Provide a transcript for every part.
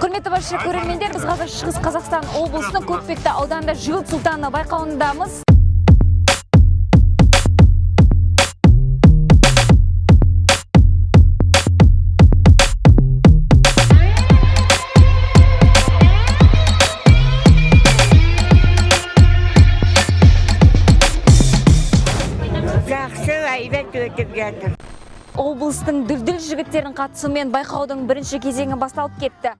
Құрметті барша көрермендер, біз қазір Шығыс Қазақстан облысының Көкпекті ауданында Жігіт сұлтаны байқауындамыз. Жақсы, әйбат өтіп жатыр. Облыстың дүлдүл жігіттерінің қатысуымен байқаудың бірінші кезеңі басталып кетті.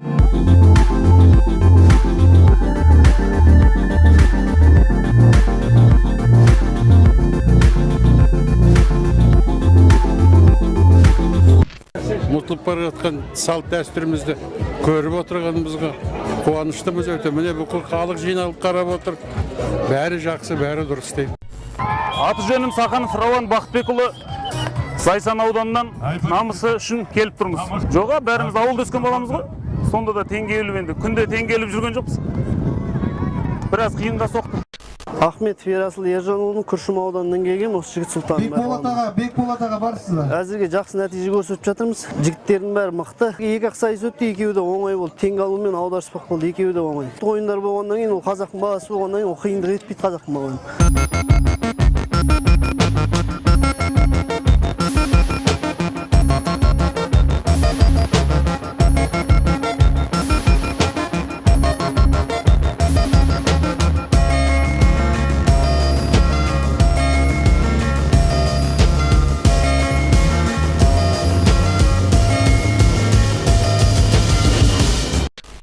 Ұмытылып бара жатқан салт дәстүрімізді көріп отырғанымызға қуаныштымыз өте. Міне, бүкіл халық жиналып қарап отыр. Бәрі жақсы, бәрі дұрыс дейді. Аты жөнім Сақанов Рауан Бақытбекұлы. Зайсан ауданынан намысы үшін келіп тұрмыз. Жоға, бәріміз ауылда өскен баламыз ғой. Сонда да теңге іліп, енді күнде теңге іліп жүрген жоқпыз. Біраз қиынға соқты. Ахметов Ерасыл Ержанұлының, Күршім ауданынан келген осы Жігіт сұлтан. Бекболат аға, Бекболат аға, барсыз ба? Әзірге жақсы нәтиже көрсетіп жатырмыз. Жігіттердің бәрі мықты. Екі ақ сайыс өтті, екеуі де оңай болды. Теңге алумен аударыспақ болды, екеуі де оңай. Ойындар болғаннан кейін, ол қазақтың баласы болғаннан кейін, ол қиындық етпейді қазақтың баланы.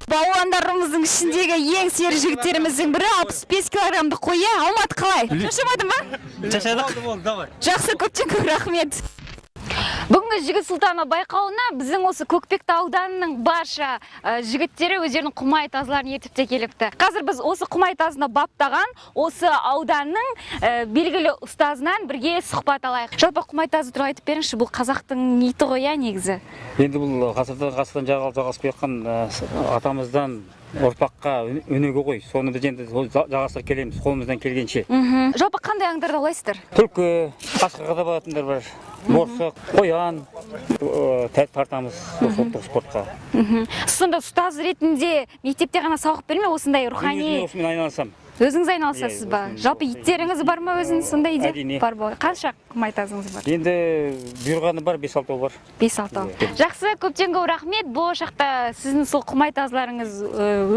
Балуандарымыздың ішіндегі ең сері жігіттеріміздің бірі, 65 килограммды қоя. Алмат, қалай? Шаршамадың ба? Шаршадық. Жақсы, көптен көп рахмет. Бүгінгі Жігіт сұлтаны байқауына біздің осы Көкпекті ауданының барша жігіттері өздерінің құмай тазыларын ертіп те келіпті. Қазір біз осы құмай тазыны баптаған осы ауданның белгілі ұстазынан бірге сұхбат алайық. Жалпы құмай тазы туралы айтып беріңізші, бұл қазақтың иті ғой, иә, негізі? Енді бұл ғасырдан ғасырдан жалғасып келе жатқан атамыздан ұрпаққа өнеге ғой. Соны біз енді сол жалғастырып келеміз қолымыздан келгенше. Жалпы қандай аңдарды аулайсыздар? Түлкі, қасқырға да баратындар бар. Борсық, қоян тартамыз осы ұлттық спортқа. Сіз сонда ұстаз ретінде мектепте ғана сабақ бермей, осындай Мен рухани өзім осымен айналысамын. Өзіңіз айналысасыз Иә, ба? өзім. Жалпы иттеріңіз бар ма өзіңіз сонда үйде? Әрине. Бар ба? Қанша құмай тазыңыз бар? Енді бұйырғаны бар, бес алтау бар. Бес алтау. Иә. Жақсы, көптен көп рахмет. Болашақта сіздің сол құмай тазыларыңыз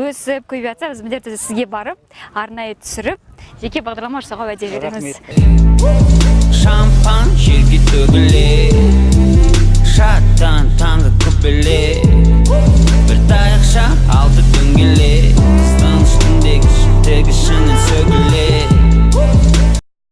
өсіп, көбейіп жатса, біз міндетті түрде сізге барып, арнайы түсіріп, жеке бағдарлама жасауға уәде береміз. Рахмет. Шампан жерге төгіле, шаттан таңғы күбіле.